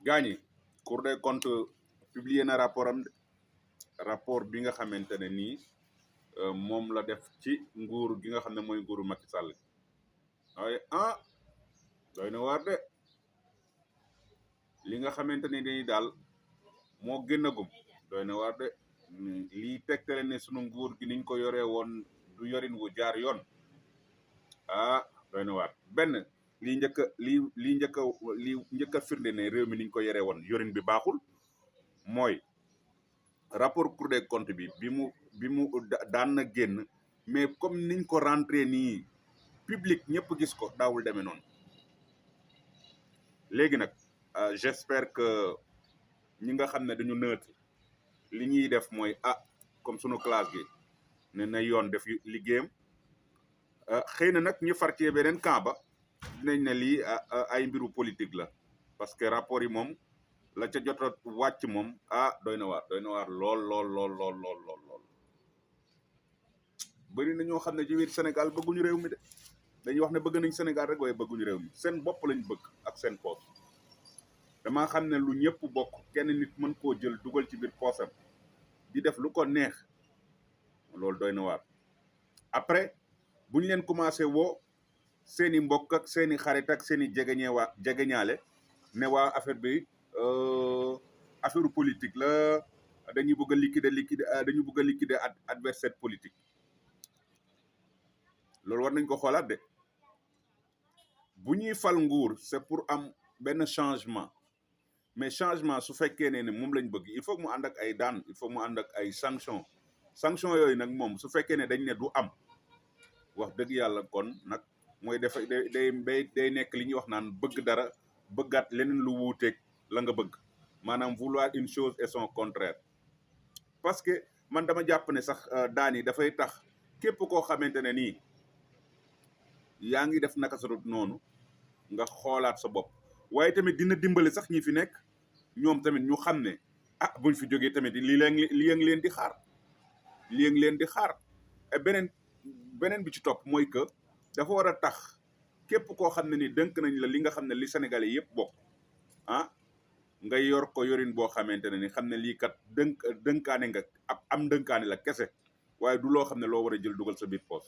gaañi Cour des comptes publié na rapport bi nga xamante ne nii moom la def ci nguur gi nga xam ne mooy nguuru Macky Sall waaye doy na waar de li nga xamante ne nii daal moo gën a gum doy na waar de lii tegtale ne sunu nguur gi niñ ko yoree woon du yorin wu jaar yoon doy na waar benn lii njëkk a firnde ne réew mi niñ ko yoree woon yorin bi baaxul mooy rapport Cour des comptes bi mu daan na génn mais comme niñ ko rentré nii public ñëpp gis ko daawul demee noonu léegi nag j'espère que ñi nga xam ne dañu neutre li ñuy def mooy comme sunu classe gi ne na yoon def liggéeyam xëy na nag ñu far ci beneen camp ba dinañ ne lii ay mbiru politique la parce que rapport yi moom la ca jot a wàcc moom doy na waar lool bëri na ñoo xam ne ci biir Sénégal bëgguñu réew mi de dañuy wax ne bëgg nañ Sénégal rek waaye bëgguñu réew mi seen bopp lañ bëgg ak seen poos damaa xam ne lu ñëpp bokk kenn nit mën koo jël dugal ci biir poosam di def lu ko neex loolu doy na waar après bu ñu leen commencé woo seeni mbokk ak seeni xarit ak seeni jegeñaale ne waa affaire bi affaire politique la dañuy bëgg a liquider adversaire politique loolu war nañ ko xoolaat de bu ñuy fal nguur c'est pour am benn changement mais changement su fekkee ne moom lañ bëgg il faut mu ànd ak ay daan il faut mu ànd ak ay sanction yooyu nag moom su fekkee ne dañ ne du am wax dëgg yàlla kon nag mooy day nekk li ñuy wax naan bëgg dara bëggaat leneen lu wuuteeg la nga bëgg maanaam vouloir une chose et son contraire parce que man dama jàpp ne sax daan yi dafay tax képp koo xamante ne nii yaa ngi def naka sa noonu nga xoolaat sa bopp waaye tamit dina dimbali sax ñi fi nekk ñoom tamit ñu xam ne buñ fi jógee tamit lii ngi leen di xaar beneen bi ci topp mooy que dafa war a tax képp koo xam ne ni dënk nañ la li nga xam ne li Sénégalais yëpp bokk nga yor ko yorin boo xamante ne ni xam ne lii kat dënkaane nga am dënkaane la kese waaye du loo xam ne loo war a jël dugal sa biir poos